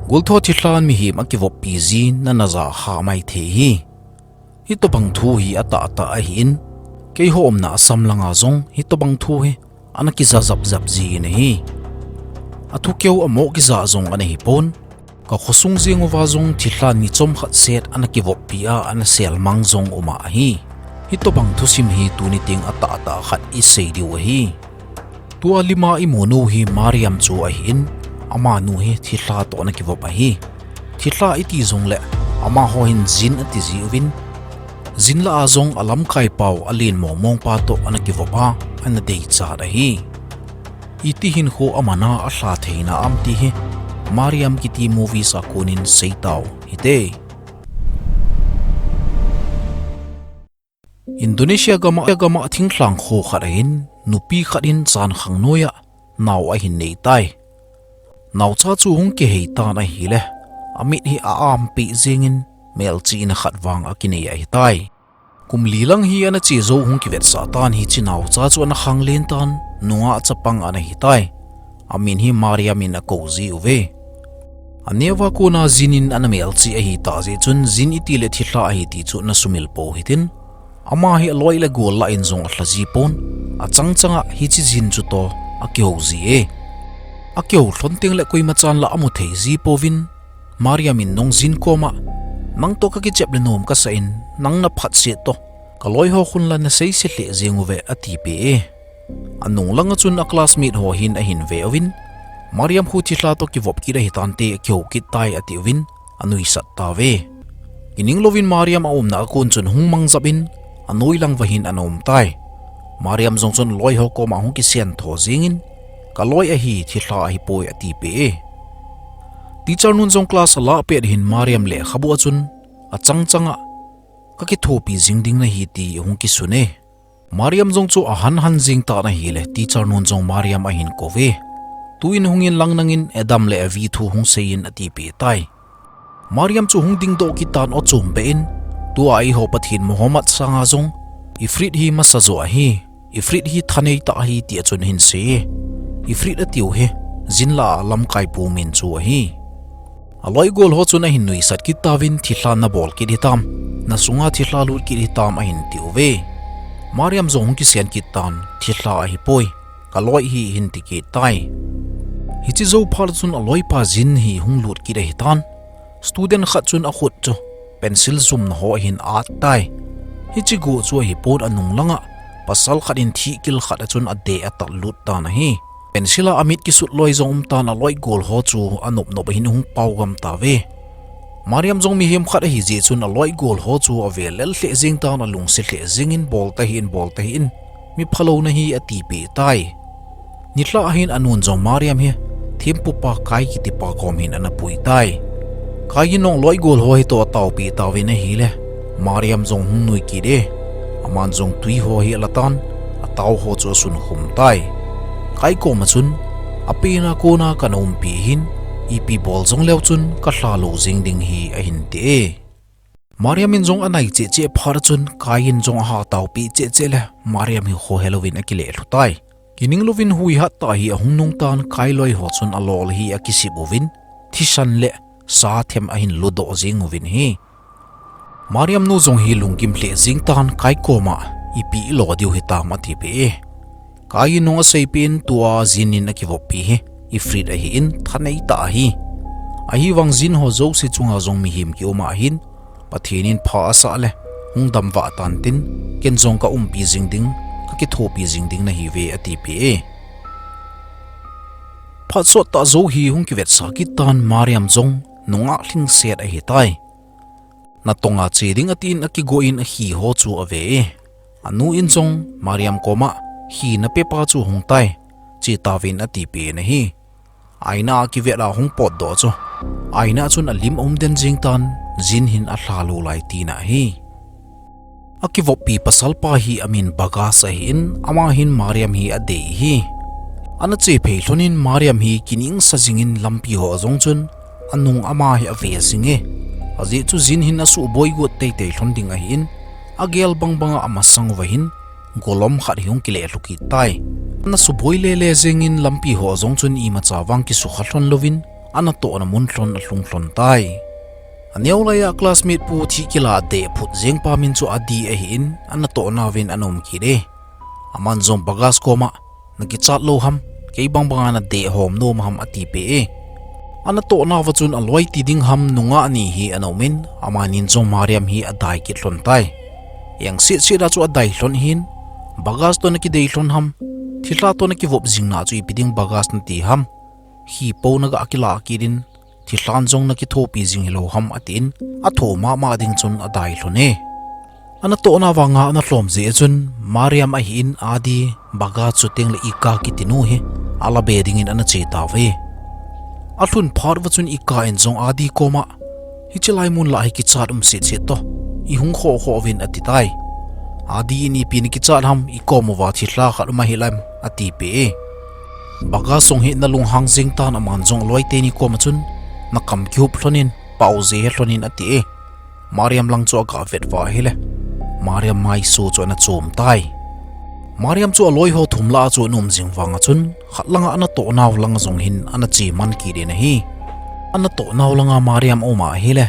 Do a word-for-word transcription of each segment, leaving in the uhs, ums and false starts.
Gultho thilhan mihem akivoppi ji nana ja kha mai thei hi. Hitobang thu hi atahtah ahin, keiho umna Assam langa jong hitobang thu hi ana kija japjap ji in ahi. Athu keu amo kija jong ana hipon, ka khosung jeng uva jong thilhan mi chomkhat set ana kivoppi a ana selmang jong uma ahi. Hitobang thusim hi tuni teng atahtah khat isei diu ahi. Tua lima imunu hi Mariam chu ahin, amanu hi thilha toh ana kivop ahi. Thilha iti jongle, amaho hin jinn ati ji uvin, jinn lah a jong alamkai pau alen mongmong pa toh ana kivop a, ana deichat ahi. Iti hinkho amana alha theina am ti hi Mariam kiti movies a konin seitau hite. Indonesia gama, gama thinglhang kho khat ahin, nupi khat in chankhang noiya nao ahin nei tai. Naocha chu hung kihei tan ahile, amit hi a-ampi jingin melchihna khat vang akinei ahitai. Kum li lang hi ana che jou hung kivetsah tan hiche naocha chu ana khanglen tan, nungah chapang ana hitai. Amin hi Mariam in akou ji uve. Aneo a kona jinn in ana melchih ahitah jeh chun jinn iti le thilha ahi ti chu ana sumil pou hitin. Ama hi aloi le gol lah in jong alha ji pon. Achang changa hiche jinn chu toh akihou ji e. Akihou lhon teng le koima chan lah amu thei ji pouvin. Mariam in nung jinn koma, "Nang toh kakichep le nom kasah in, nang naphat seh toh, kaloi ho khun lah nasei se lheh jeng uve," atipeh e. Anung langa chun aclassmate ho hin ahin ve uvin, Mariam khu thilha toh kivop kit ahitante, akihou kit tai ati uvin, anuisat tauve. Kining louvin Mariam aumna a kon chun hung mangjap in, anoi lang uva hin ana um tai. Mariam jong chun loi ho koma hung kisiantho jingin, "Kaloi ahi, thilha ahipoi," atipeh e. Teacher nun jong class alah pet hin Mariam lekhabu a chun, achang changa, "Kakithopi jing ding nahi," ti hung kisun e. Mariam jong chu ahan han jing tan ahile, teacher nun jong Mariam ahin kou ve. Tuin hungin lang nangin Adam le Evi thu hung seiyin atipeh tai. Mariam chu hung dingdoh kit tan ochum beh in, tua eiho Pathen Muhammad sanga jong, Ifrit hi masa jo ahi, Ifrit hi thanei tah ahi tia chun ahin sei e. Ifrit atiu hi, jinn lah a lamkai pu min chu ahi. Aloi gol ho chun ahin nuisat kit tauvin, "Thilha nabol kit hitam, nasunga thilha lut kit hitam," ahin tiuve. Mariam jong hung kisian kit tan, "Thilha ahipoi, kaloi ahi," ahin ti kit tai. Hiche jou phat chun aloipa jinn hi hung lut kit ahitan. Student khat chun akhut chu pencil jumna ho ahin at tai. Hiche go chu ahipon anung langa pasal khat in thihkil khat a chun adeh atat lut tan ahi. Pencil a amit kisut loi jong um tan, aloi gol ho chu anop nop ahin hung pao gam tauve. Mariam jong mihem khat ahi jeh chun aloi gol ho chu ave lel lheh jing tan, alungset lheh jingin, "Bol tahih in, bol tahih in, mi phalou nahi," atipeh tai. Nilhah ahin anun jong Mariam hi thempupa Kai kitipa kom hin ana pui tai. Kai in jong aloi gol ho hi toh ataopeh tauvin ahile, Mariam jong hung nui kit e. Aman jong tui ho hi ala tan, atao ho chu asun khum tai. Kai koma chun, "Apen a kona kana umpi ahin, ipi bol jong leu chun kalha lou jing ding ahi," ahin ti e. Mariam in jong anai cheh cheh phat chun, Kai in jong aha taopeh cheh cheh le, Mariam hi khohe louvin akile lhu tai. Kining louvin huihat tah hi ahung nung tan, Kai loi ho chun alol hi akisip uvin, thisan le sa them ahin ludoh jing uvin ahi. Mariam nu jong hi lunggim lheh jing tan, Kai koma, "Ipi ilo diu hitam?" atipeh e. Kai in jong aseipeh in, tua jinn in akivoppi hi Ifrit ahin, thanei tah ahi. Ahivang jinn ho jouse chunga jong mihem kium ahin, Pathen in pha asah le hung damvah tan tin, ken jong kaumpi jing ding, kakithopi jing ding nahiuve, atipeh e. Phat sot tah jou hi hung kivetsah kit tan, Mariam jong nungah lhingset ahitai. Natonga che ding atin akigo in akhi ho chu ave e. Anu in jong Mariam koma, "Khi napepa chu hung tai, che tauvin," atipeh in ahi. Aina a kivet a hung potdoh chu, aina chun alim aum den jing tan, jinn hin alha lou lai tina ahi. Akivoppi pasalpa hi amin Bagas ahin, ama hin Mariam hi adei ahi. Ana che phei lhon in Mariam hi kining sa jingin lampi ho jong chun anung ama hi ave jing e. Ajeh chu jinn hin asuhboi got teitei lhon ding ahin, agel bangbang a amasang uva hin golom khat hi hung kile lhu kit tai. Ana suboi lele jingin lampi ho jong chun imacha vang kisukha lhon louvin, Anatohna mun lhon alhung lhon tai. Aneo laiya classmate pu thih kila deh phut jeng pa min chu Adi ahin, anatohna uvin ana um kit e. Aman jong Bagas koma, "Nakichat lou ham, kei bang banga nadeh hom nom ham?" atipeh e. Anatohna uva chun aloi ti ding ham nungah ni hi ana umin, amanin jong Mariam hi adai kit lhon tai. Eng sitsit a chu adai lhon hin, "Bagas toh nakidei lhon ham, thilha toh nakivop jing na chu ipi ding Bagas nati ham? Hi po naga kila kit in, thilhan jong nakithopi jing hilou ham?" atin, atho mama ding chun adai lhon e. Anatohna uva nga ana lhom jeh chun, Mariam ahin Adi, Bagas chuteng le Ika kiti nu hi, ala be dingin ana che tauve. Alhun phat uva chun Ika in jong Adi koma, "Hiche lai mun lah hi kichat um sitsit toh, ihung khoh khoh uvin," ati tai. Adi in, "Ipi nakichat ham, ikom uva thilha khat um ahi lem?" atipeh e. Bagas jong hi ana lunghang jeng tan, aman jong aloi teni koma chun, "Nakam kihup lhon in, pao je he lhon in," ati e. Mariam lang chu aga vet uva ahile, Mariam maisu chu ana chom tai. Mariam chu aloi ho thum lah a chu ana um jing vanga chun, khat langa anatohnau langa jong hin ana che man kit in ahi. Anatohnau langa Mariam aum ahile,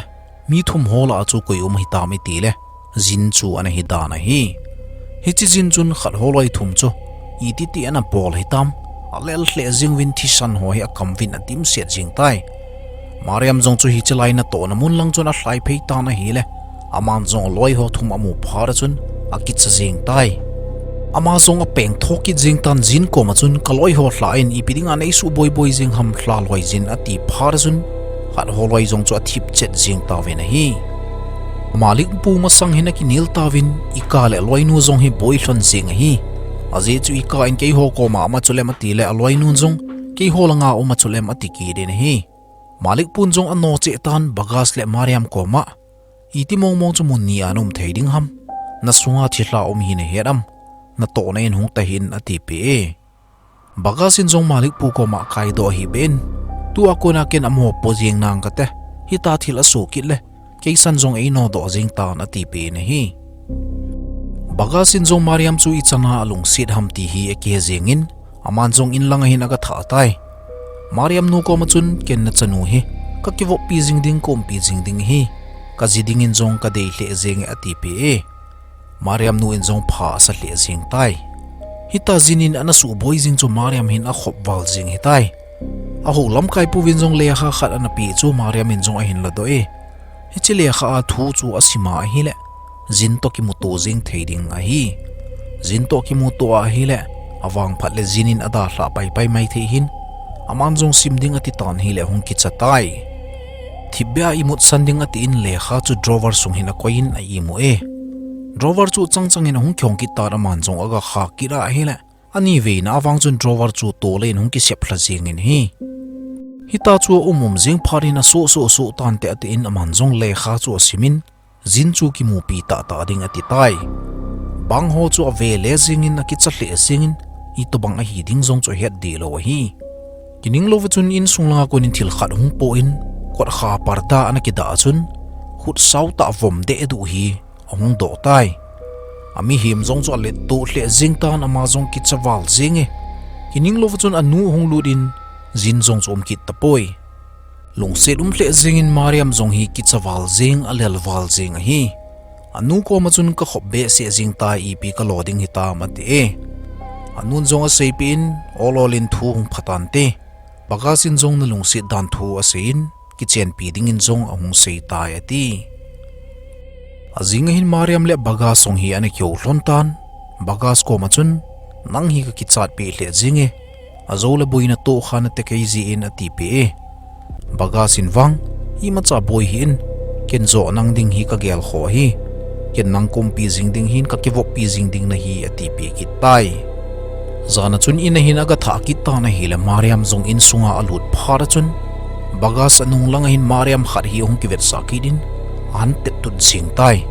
mi thum ho lah a chu koi um hitam itile, Jin chu ana hi dan ahi. Hiche Jin chun khat ho loi thum chu, iti ti ana bol hitam, alel lheh jeng uvin thisan ho hi akam uvin adimset jeng tai. Mariam jong chu hiche lai natohna mun lang chun alhai phei tan ahile, aman jong aloi ho thum amu phat a chun akicha jeng tai. Ama jong apeng tho kit jeng tan, Jin koma chun, "Kaloi ho lha in ipi dinga neisuh boi boi jeng ham, lha loi jin," ati phat a chun, khat ho loi jong chu athip chet jeng tauvin ahi. Malik pu masang hin akinel tauvin, Ika le aloinu jong hi boi lhon jeng ahi. Ajeh chu Ika in, "Keiho koma um a chu lem," atile, aloinun jong, "Keiho langa um a chu lem," ati kit in ahi. Malik pun jong ano cheh tan, Bagas le Mariam koma, "Iti mong mong chu mun ni a naum thei ding ham? Nasunga thilha um hi nahet am? Natohna in hung tahih in," atipeh e. Bagas in jong Malik pu koma kaidoh ahibeh in, "Tua kona ken amo po jeng nang kate, hita thil asoh kit le, keisan jong einodoh jeng tan," atipeh in ahi. Bagas in jong Mariam chu ichan a alungset ham ti hi akihe jeng in, aman jong in langa hin aga thah tai. Mariam nu koma chun, "Ken nachanu hi kakivoppi jing ding, kaumpi jing ding ahi. Kaji dingin jong kadei lheh jenge," atipeh e. Mariam nu in jong pha asa lheh jeng tai. Hita Jin in ana suboi jing chu Mariam hin akhop val jeng hitai. Ahou lamkai puvin jong lekha khat ana peh chu Mariam in jong ahin ladoh e. Hiche lekha a thu chu asim a ahile, Jin toh kimuto jeng thei ding ahi. Jin toh kimuto a ahile, avangphat le Jin in adalhah paipai mai thei hin, aman jong sim ding ati tan ahile ahung kicha tai. Thipbeh a imut san ding atin lekha chu drawer sung hin akoi in a imu e. Drawer chu chang chang in ahung kihong kit tan, aman jong aga kha kit a ahile, ani veina avang chun drawer chu tole in hung kisep lha jeng in ahi. Hita chu aum um jeng phat in asoh soh soh tante atin, aman jong lekha chu asim in, Jin chu kimupi tahtah ding ati tai. Bang ho chu ave le jeng in, akicha lheh jeng in, itobang ahi ding jong chu ahet deh lou ahi. Kining louva chun insung langa kon in thil khat hung poh in, kotkha parda ana kidah a chun, khut sao tah vom deh duh hi ahung doh tai. Amihem jong chu alettoh lheh jeng tan, ama jong kicha val jeng e. Kining louva chun anu ahung lut in, Jin jong chu um kit tapoi. Lungset um lheh jeng in Mariam jong hi kicha val jeng, alel val jeng ahi. Anu koma chun, "Kakhop behseh jeng tai, ipi kalo ding hitam?" ati e. Anun jong aseipeh in, "Ol ol in thu hung pha tante. Bagas in jong nalungset dan thu asei in, kichenpi dingin jong ahung sei tai," ati. Ajing ahin Mariam le Bagas jong hi ana kihou lhon tan. Bagas koma chun, "Nang hi kakichat peh lheh jeng e. Ajou le boina toh kha nate kei jeh in," atipeh e. Bagas in vang, "Imacha boi hih in, ken joh nang ding hi kagel kho ahi. Ken nang kaumpi jing ding hin, kakivoppi jing ding nahi," atipeh kit tai. Jan a chun in a hin aga thah kit tan ahile, Mariam jong insunga alut phat a chun, Bagas anung langa hin Mariam khat hi ahung kivetsah kit in, ahin tettut jeng tai.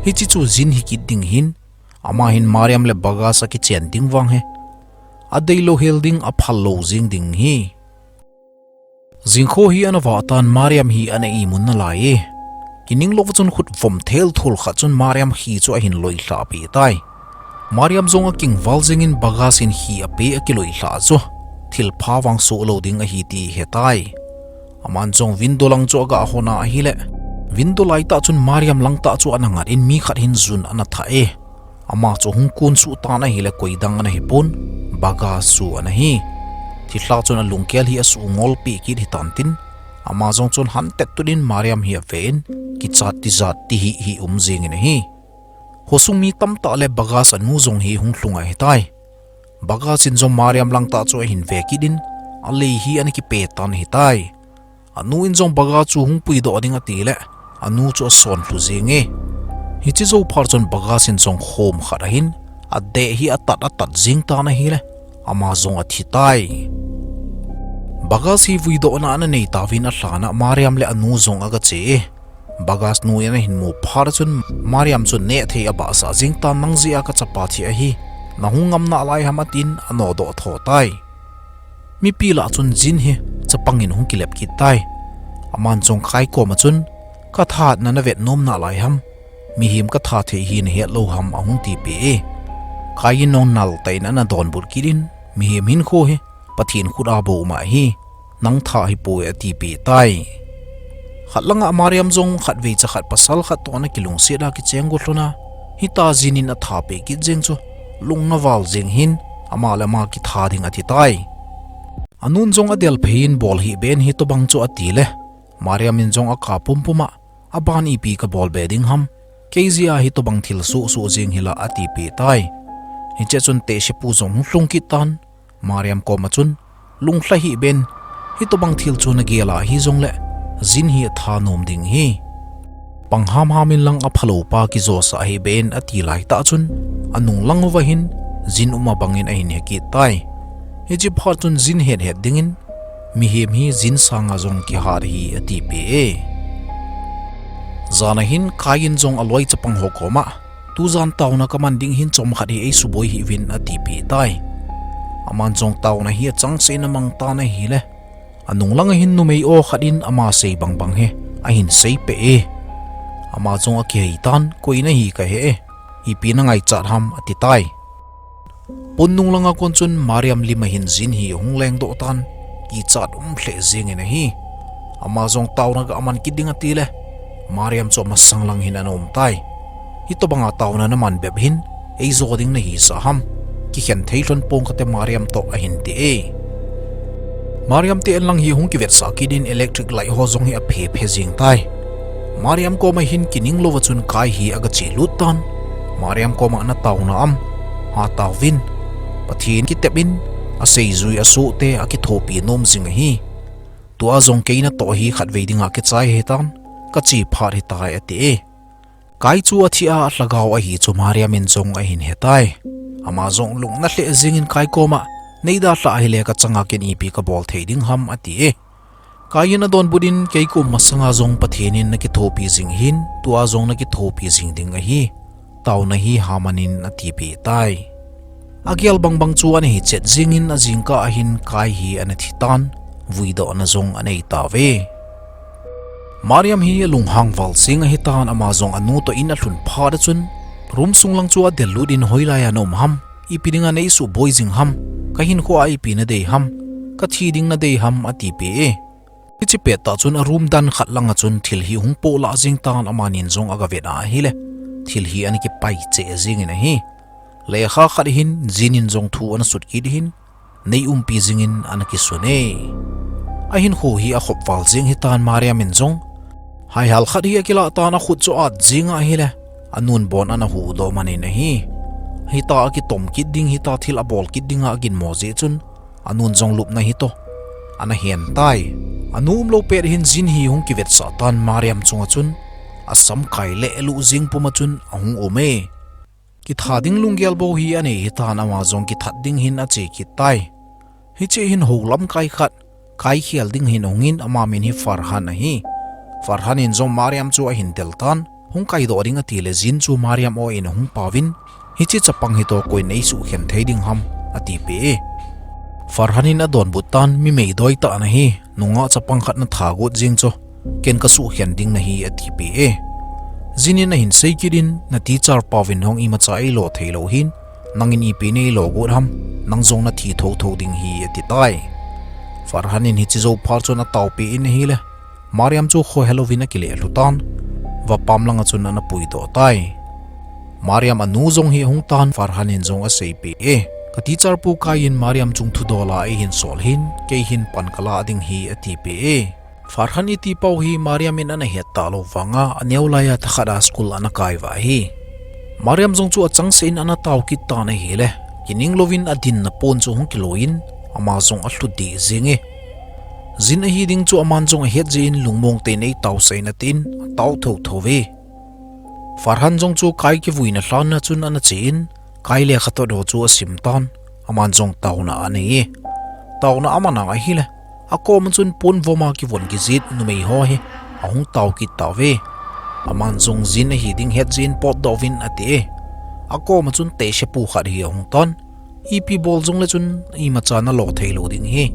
Hiche chu Jin hi kit ding ahin, ama hin Mariam le Bagas akichen ding vang hi adeilou hel ding, aphal lou jeng ding ahi. Jingkho hi ana vah tan, Mariam hi ana imun nalai e. Kining louva chun khut vom thelthul khat chun Mariam khi chu ahin loilhah peh tai. Mariam jong akingval jeng in Bagas in khi apeh akiloi lhah chu thilpha vang soh lou ding ahi ti ahetai. Aman jong window lang chu aga hon a ahile, window lai tah chun Mariam lang tah chu ana ngat in mi khat hin jun ana thah e. Ama chu hung kun suh tan ahile, koi dang ana hipon, Bagas chu ana hi. Thilha chun alungkel hi asuh ngol pi kit hitan tin, ama jong chun han tet tut in Mariam hi ave in, kichat tijat ti hi hi um jing in ahi. Khosung mi tamtah le Bagas anu jong hi hung lhung ahitai. Bagas in jong Mariam lang tah chu ahin ve kit in, alei hi ana kipe tan ahitai. Anu in jong Bagas chu hung puidoh ding ati le, anu chu ason lhu jing e. Hiche jou phat chun Bagas in jong khom khat ahin, adeh hi atat atat jing tan ahile, ama jong athi tai. Bagas hi vuidohna ana nei tauvin alhan a Mariam le anu jong aga che e. Bagas nu in ahin mu phat chun Mariam chun neh thei abahsah jing tan, nang jeh a kachapa thi ahi, nahung ngam nalai ham atin anodoh tho tai. Mipi lah chun Jin hi chapang in hung kilep kit tai. Aman jong Kai kom a chun, katha na navet nom nalai ham, mihem katha thei hi nahet lou ham, ahung tipeh e. Kai in jong nal tah in ana donbut kit in, mihem hinkho hi Pathen khut a bou um ahi, nang tha hipoi atipeh tai. Khat langa Mariam jong khatvei cha khat pasal khat toh ana kilungset a kicheng got lhon a, hitia Jin in atha peh kit jeng chu, lung ana val jeng hin, ama le ama kitha ding ati tai. Anun jong adel phei in bol hih ben hitobang chu ati le, Mariam in jong aka pumpum a, aban ipi kabol be ding ham, kei jeh a hitobang thil soh soh jeng hi la atipeh tai. Hiche chun tehsepu jong hung lhung kit tan, Mariam kom a chun, lunglha hih ben, hitobang thil chu nagel a hijong le, Jin hi atha nom ding ahi. Pang hamham in lang aphalou pa kijosah hih ben ati lai tah chun, anung lang uva hin, Jin um a bang in ahin he kit tai. Hiche phat chun Jin hethet ding in, mihem hi Jin sanga jong kihat ahi atipeh e. Jan a hin Kai in jong aloi chapang ho kom a, tujan taona kaman ding hin chomkhat hi eisuboi hih uvin atipeh tai. Aman jong taona hi achangseh in amang tan ahile, anung lang a hin numei o khat in ama sei bangbang hi ahin seipeh e. Ama jong akihei tan, koi nahi kahe e, ipi nangaichat ham ati tai. Pon nung langa kon chun Mariam lim a hin Jin hi ahung lengdoh tan, kichat um lheh jeng in ahi. Ama jong taona ga man kit ding ati le, Mariam chu amasang lang hin ana um tai. Hitobanga taona naman bep hin, eijo ding nahisah ham, kikhen thei lhon pong kate Mariam toh ahin ti e. Mariam te en lang hi hung kivetsah kit in electric light ho jong hi aphe phe jeng tai. Mariam kom a hin kining louva chun Kai hi aga chelut tan. Mariam kom a nataona am, ha taovin, Pathen kitep in, aseijui asoh te akithopi nom jing ahi. Tua jong kei natoh hi khatvei dinga kichai ahitan, kache phat ahitai ati e. Kai chu athi a alhagao ahi chu Mariam in jong ahin he tai. Ama jong lungna lheh jeng in Kai kom a, neidalhah ahile kachanga ken ipi kabol thei ding ham ati e. Kai in adonbut in, kei kum masanga jong Pathen in nakithopi jing hin, tua jong nakithopi jing ding ahi. Taona hi haman in atipeh tai. Agel bangbang chu ana hichet jeng in ajingkah a hin Kai hi ana thi tan, vuidohna jong anei tauve. Mariam hi alunghang val jeng ahitan, ama jong anu toh in alhun phat a chun, room sung lang chu adel lut in, hoilai a naum ham, ipi dinga neisuboi jing ham, kahinkho a ipi nadei ham, kathi ding nadei ham atipeh e. Hiche pettah chun a room dan khat langa chun thil hi hung poh lah jeng tan, amanin jong aga vet a ahile, thil hi ana kipai cheh jeng in ahi. Lekha khat hin Jin in jong thu ana sut kit hin, nei umpi jing in ana kisun e. Ahinkho hi akhop val jeng hitan, Mariam in jong haihal khat hi akilah tan, akhut chu at jeng ahile, anun bon ana huhdoh man in ahi. Hitia akitom kit ding, hitia thil abol kit dinga aginmo jeh chun, anun jong lupna hitoh ana hen tai. Anu umlou pet hin Jin hi hung kivetsah tan, Mariam chunga chun, asamkai leh aluh jeng puma chun ahung um e. Kitha ding lunggel bou hi anei hitan, ama jong kithat ding hin ache kit tai. Hiche hin hou lamkai khat, kaikhel ding hin ahung in, ama min hi Farhan ahi. Farhan in jong Mariam chu ahin del tan, hung kaidoh ding atile Jin chu Mariam o in ahung paovin, hiche chapang hitoh koiin eisuhkhen thei ding ham atipeh e. Farhan in adonbut tan, mi meidoi tah nahi, nungah chapang khat natha got jeng chu, ken kasuhkhen ding nahi atipeh e. Jin in ahin sei kit in, na teacher paovin hung imacha eilo theilou hin, nangin ipi neilo got ham, nang jong nathi thotho ding hi ati tai. Farhan in hiche jou phat chun ataopi in ahile, Mariam chu khohel uvin akile lhu tan, vapam langa chun ana puidoh tai. Mariam anu jong hi ahung tan, Farhan in jong aseipeh e. Ka teacher pu Kai in Mariam chung thudol a eihin sol hin, kei hin pan kala ding hi atipeh e. Farhan iti pau hi Mariam in ana het talou vanga, aneo laiya thakhat a school ana kai uva ahi. Mariam jong chu achangseh in ana tao kit tan ahile, kining louvin adinna pon chu hung kiloi in, ama jong alhut deh jeng e. Jin ahi ding chu aman jong ahet jeh in lungmong tah in eitaosah in atin, atao thotho uve. Farhan jong chu Kai kivuina lhan a chun ana che in, Kai lekhathot ho chu asim tan, aman jong taona anei e. Taona aman ahile, akom a chun ponvom a kivon kijih numei ho hi ahung tao kit tauve. Aman jong Jin ahi ding het jeh in potdoh uvin ati e. Akom a chun tesepu khat hi ahung tan, ipi bol jongle chun imacha nalo theilou ding ahi.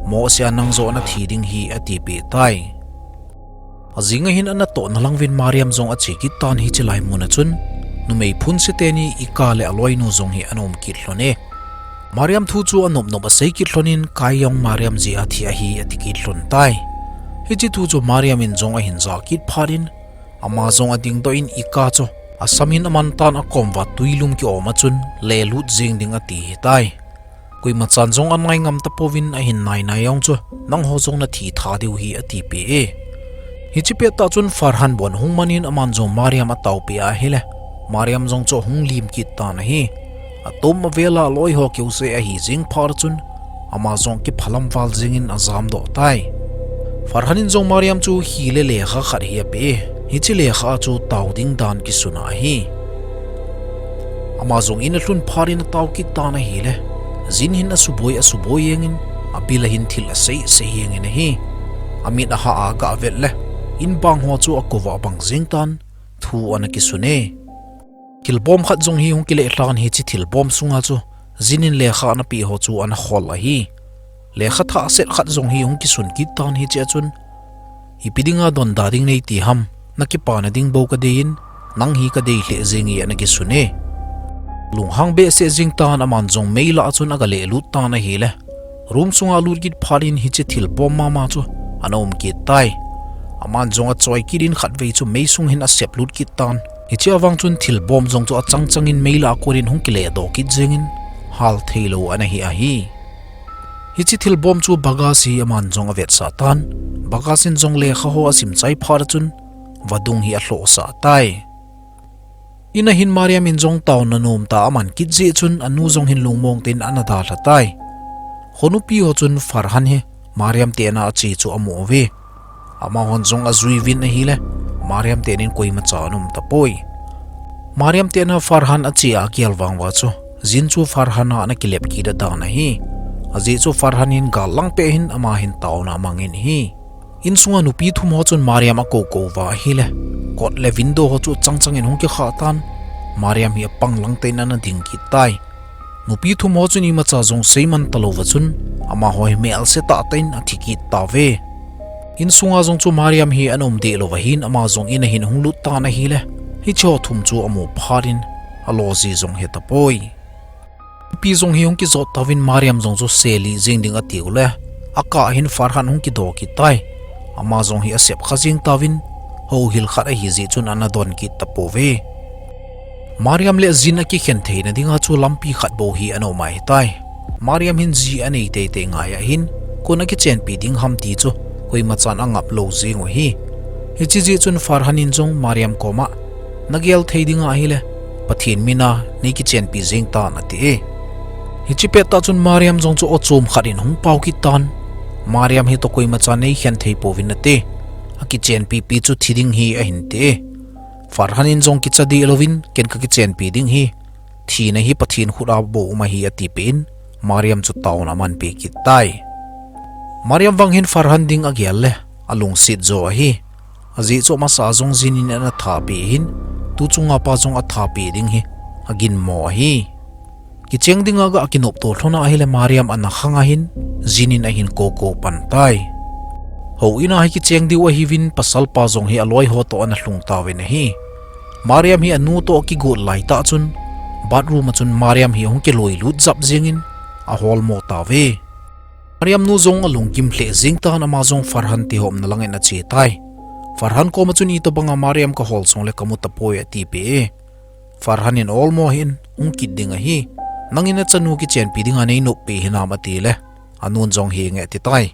Mohseh a nang joh nathi ding ahi atipeh tai. Ajing ahin anatohna lang uvin Mariam jong ache kit tan, hiche lai mun a chun numei phunse teni Ika le aloinu jong hi ana um kit lhon e. Mariam thu chu anop nop asei kit lhon in, Kai jong Mariam jeh a thi ahi ati kit lhon tai. Hiche thu chu Mariam in jong ahin ja kit phat in, ama jong adingdoh in Ika chu asam in aman tan, akom uva tuilum ki-om a chun lelut jeng ding ati ahitai. Koima chan jong anai ngam tapouvin, ahin nai nai jong chu nangho jong nathi tha diu ahi atipeh e. Hiche pettah chun Farhan bon ahung man in aman jong Mariam ataopeh ahile, Mariam jong chu ahung lim kit tan ahi. Atom avel a aloi ho keuseh ahi jeng phat chun, ama jong kiphalam val jeng in ajamdoh tai. Farhan in jong Mariam chu hi le lekha khat hi apeh e. Hiche lekha a chu tao ding dan kisun ahi. Ama jong in alhun phat in atao kit tan ahile, Jin hin asuboi asuboi jeng in, abil a hin thil asei sei jeng in ahi. Amit ahah a aga vet le, in bang ho chu akouva abang jeng tan, thu ana kisun e. Thilbom khat jong hi hung kile lhan, hiche thilbom sunga chu Jin in lekha ana peh ho chu ana khol ahi. Lekha thah set khat jong hi hung kisun kit tan, hiche a chun, ipi dinga donda ding neiti ham, nakipana ding bou kadei in, nang hi kadei lheh jeng e ana kisun e. Lunghang behseh jeng tan, aman jong mei lah a chun aga lelut tan ahile, room sunga alut kit phat in hiche thilbom mama chu ana um kit tai. Aman jong achoi kit in khatvei chu mei sung hin asep lut kit tan. Hiche a vang chun thilbom jong chu achang chang in mei lah a kon in hung kile doh kit jeng in, hal theilou ana hi ahi. Hiche thilbom chu Bagas hi aman jong avetsah tan. Bagas in jong lekha ho asim chai phat a chun, vadung hi alhohsah tai. In a hin Mariam in jong taona nom tah a aman kit jeh chun anu jong hin lungmong tah in ana dalha tai. Khonupi ho chun Farhan hi Mariam te in a ache chu amu uve. Amahon jong ajui uvin ahile, Mariam te in koimacha ana um tapoi. Mariam te in a Farhan ache a agel vang uva chu, Jin chu Farhan a ana kilep kit dan ahi. Ajeh chu Farhan in gal lang peh hin ama hin taona amang in ahi. Insunga nupi thum ho chun Mariam akou kou uva ahile, kot le window ho chu chang chang in hung kikhah tan, Mariam hi apang lang tah in ana ding kit tai. Nupi thum ho chun imacha jong seiman talou va chun, amaho hi melse tah tah in athi kit tauve. Insunga jong chu Mariam hi ana um deh lou va hin, ama jong in a hin ahung lut tan ahile, hiche ho thum chu amu phat in, alo ji jong he tapoi. Nupi jong hi hung kijot tauvin, Mariam jong chu seli jing ding atiu le, akah hin Farhan hung kido kit tai. Ama jong hi asep kha jing tauvin, houhil khat ahi jeh chun ana don kit tapouve. Mariam le Jin akikhen theina dinga chu lampi khat bou hi ana um ahitai. Mariam hin ji anei teitei ngai ahin, koin akichenpi ding ham ti chu koimachan angap lou jing u ahi. Hiche jeh chun Farhan in jong Mariam koma, nagel thei ding ahile, Pathen mina neikichenpi jing tan ati e. Hiche pettah chun Mariam jong chu ochom khat in hung pao kit tan. Mariam hi toh koimachan neikhen thei pouvin ati. Akichenpipi chu thi ding ahi ahin ti e. Farhan in jong kicha deh louvin, ken kakichenpi ding ahi. Thina hi Pathen khut a bou um ahi atipeh in, Mariam chu taona amanpeh kit tai. Mariam vang hin Farhan ding agel le, alungset jo ahi. Ajeh chu amasa jong Jin in ana thapeh ahin, tuchunga pa jong athapeh ding hi aginmo ahi. Kicheng dinga aga kinopto lhon ahile Mariam ana khang ahin, Jin in ahin koukou pan tai. Houin a hi kicheng diu ahiuvin, pasalpa jong hi aloi ho toh ana lhung tauvin ahi. Mariam hi anu toh akigot laitah chun, bathroom a chun Mariam hi ahung kiloilut jap jengin, aholmo tauve. Mariam nu jong alungkim lheh jeng tan, ama jong Farhan te ho umna lang in ache tai. Farhan koma chun, "Itobanga Mariam kahol jongle kamu tapoi," atipeh e. Farhan in, "Olmo hih in, hung kit ding ahi. Nangin nachanu kichenpi dinga neinop peh hinam?" atile, anun jong, "Henge," ati tai.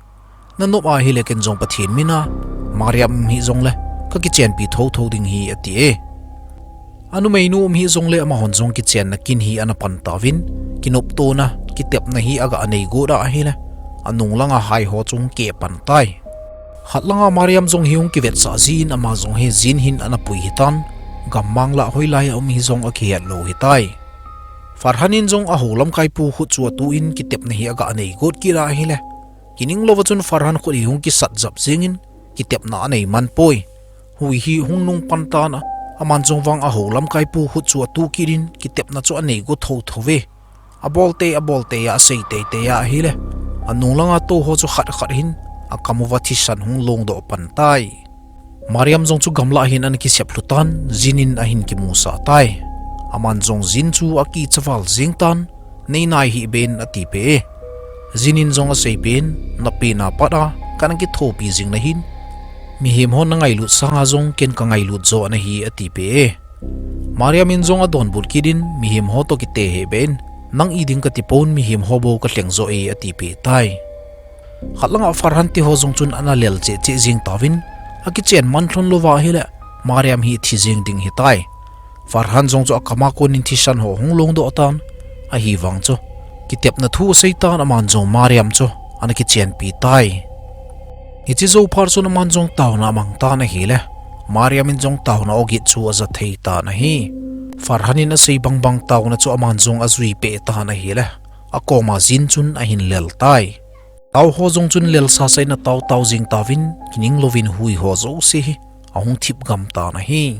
"Nanop ahile ken jong Pathen mina Mariam um hih jongle kakichenpi thotho ding ahi," ati e. Anumeinu um hih jongle amahon jong kichenna kin hi ana pan tauvin, kinoptona, kitepna hi aga nei got ahile, anung langa hai ho chu hung keh pan tai. Khat langa Mariam jong hi hung kivetsah jin, ama jong hi jin hin ana pui hitan, gammang lah hoilai a um hi jong akihet lou hitai. Farhan in jong aho lamkaipu khut chu atuh in kitepna hi aga nei got kit ahile, kining louva chun Farhan khut hi hung kisat jap jengin, kitepna anei man poi. Hui hi hung nung pan tan a, aman jong vang aho lamkaipu khut chu atuh kit in kitepna chu anei got thotho ve. Abol tei, abol tei a, asei tei tei ahile, anung langa tou ho chu khat khat hin akam uva thisan hung longdoh pan tai. Mariam jong chu gamlah hin ana kisep lhu tan, jin in ahin kimusah tai. Aman jong jin chu akicha val jeng tan, "Nei nai hih be in," atipeh e. Jin in jong aseipeh in, "Napeh na pat a kana kithopi jing nahin, mihem hon nangailut sanga jong ken kangailut jo nahi," atipeh e. Mariam in jong adonbut kit in, "Mihem ho toh kite hih be in, nang iding katipon, mihem ho bou kalheng jo e," atipeh tai. Khat langa Farhan te ho jong chun ana lel cheh cheh jeng tauvin, akichen man lhon louva ahile, Mariam hi thi jeng ding hitai. Farhan jong chu akama konin thisan ho hung longdoh tan, ahivang chu kitepna thu asei tan, aman jong Mariam chu ana kichenpi tai. Hiche jou phat chun aman jong taona amang tan ahile, Mariam in jong taona ogin chu aja thei tan ahi. Farhan in asei bangbang taona chu aman jong ajui peh tan ahile, akoma jin chun ahin lel tai. Tao ho jong chun lel sasa in atao tao jeng tauvin, kining louvin hui ho jouse hi ahung thip gam tan ahi.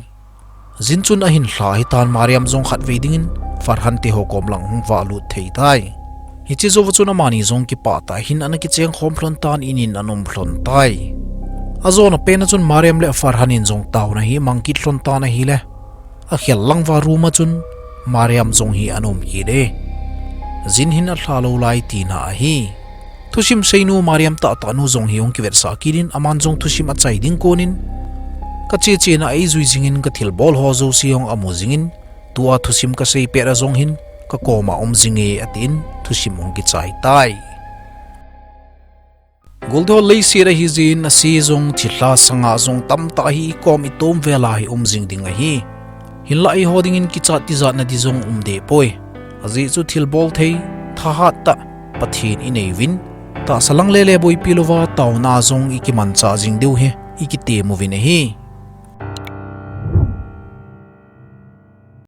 Jin chun ahin lha hitan, Mariam jong khatvei dingin Farhan te ho kom lang hung valut thei tai. Hiche jouva chun amani jong kipah tah in ana kicheng khom lhon tan, in in ana um lhon tai. Ajona pen a chun Mariam le Farhan in jong taona hi amang kit lhon tan ahile, akhel lang uva room a chun Mariam jong hi ana um kit e. Jin hin alha lou lai tina ahi. Thusim seinu Mariam tahtah nu jong hi hung kivetsah kit in, aman jong thusim achai ding konin, "Kache chena eijui jingin, kathilbol ho jouse jong amu jingin, tua thusim kasei pet a jong hin kakoma um jinge," atin thusim hung kichai tai. Goldoh leiset ahi jeh in, ase jong, thilha sanga jong tamtah hi ikom itom vel a hi um jing ding ahi. Hinlah eiho dingin kichat tijatna ding jong um deh poi. Ajeh chu thilbol thei, thahat tah Pathen inei uvin, tahsa lang lele boipi louva taona jong ikimanchah jing diu hi ikitem uvin ahi.